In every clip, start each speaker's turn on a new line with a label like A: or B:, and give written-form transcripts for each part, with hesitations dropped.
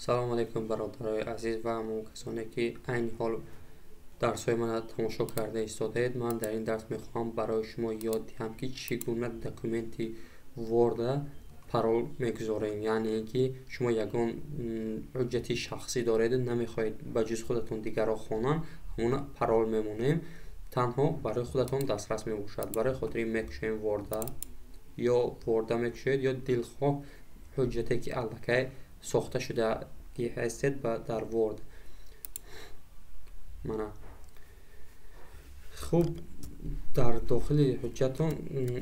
A: Салом алейкум, бародарои азиз ва ҳамон касоне, ки айни ҳол дарсҳои мана тамошо карда истодаед. Ман дар ин дарс мехоҳам барои шумо ёд диҳам, ки чӣ гуна документи Word парол мегузорем. Яъне ин ки шумо ягон ҳуҷҷати шахсӣ дореду намехоҳед ба ҷуз худатон дигарро хонанд, ҳамона парол мемонем, танҳо барои худатон дастрас мебошад. Барои хотири мекушоем Word, ё Word мекушоед, ё дилхоҳ ҳуҷҷате, ки аллакай сохта шудаги ҳастед дар Word. Мана, хуб, дар дохили ҳуҷҷатон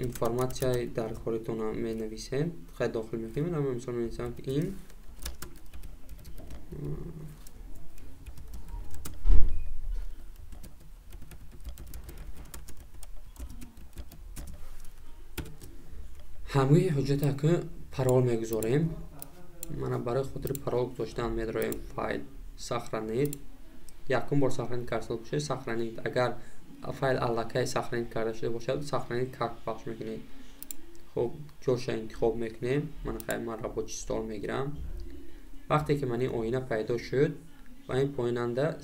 A: информатсияи дар коритона менависем, хай дохил мекунем. Ман мисол менависам, ки ин ҳамаи ҳуҷҷата парол мегузорем. Мана, барои хотири парол гузоштан медроем файл, сохранить. Якум бор сохранить карда бошед, сохранить. Агар файл аллакай сохранить карда шуда бошад, сохранить как пахш мекунед. Хуб, ҷоша интихоб мекунем. Мана, хай, ман рабочий стол мегирам. Вақте ки ман ин оина пайдо шуд, ва ин поинанда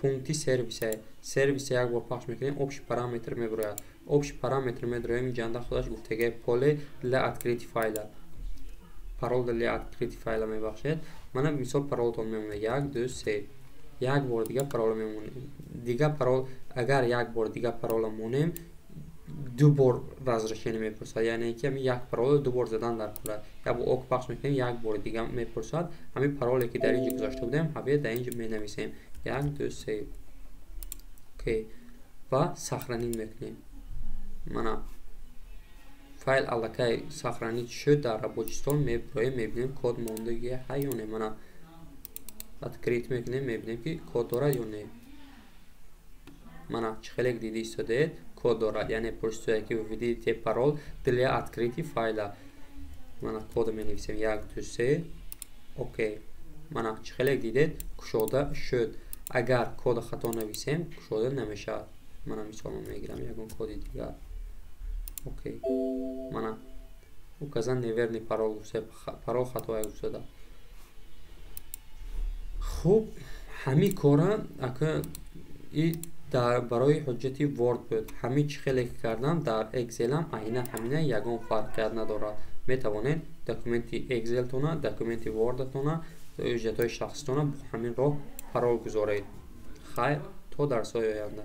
A: пункти сервисе, сервисе як бор пахш мекунем, общий параметр мебурояд. Общий параметр медроем, инҷанда худаш гуфтагиа поле для открытия файла, парол для открытия файла мебахшед. Мана, мисол, паролтон мемонад як, ду, се. Як бор дига парола мемонем, дига парол. Агар як бор дига парола монем, ду бор разрешение мепурсад, яъне ки ҳамин як паролро ду бор задан дар кора. Як бор ок пахш мекунем, як бори дига мепурсад. Ҳамин пароле, ки дар инҷо гузошта будем, ҳавия дар инҷо менависем: як, ду, се, окей ва сохранить мекунем. Мана, файл аллакай сохранить шуд дар рабочий стол. Мебироем, мебинем, код мондагия ҳа ё не. Мана, открыть мекунем, мебинем, ки код дорад ё не. Мана, чӣ хеле дида истодаед, код дорад, яъне пурсидае, ки введите пароль для открытия файла. Мана, кодо менависем: як, ду, се, окей. Мана, чӣ хеле дидед, кушода шуд. Агар кода хато нависем, кушода намешавад. Мана, мисол, ман мегирам ягон коди дигар, окей. Мана, указан неверный пароль гуфта, парол хатоя гуфтада. Хуб, ҳамин кора ака и дар барои ҳуҷҷати Word буд. Ҳамин чӣ хеле ки кардам, дар Excelам айна ҳамина, ягон фарқият надорад. Метавонед документи Excelтона, документи Wordтона, ҳуҷҷатҳои шахситона бо ҳамин роҳ парол гузоред. Хайр, то дарсҳои оянда.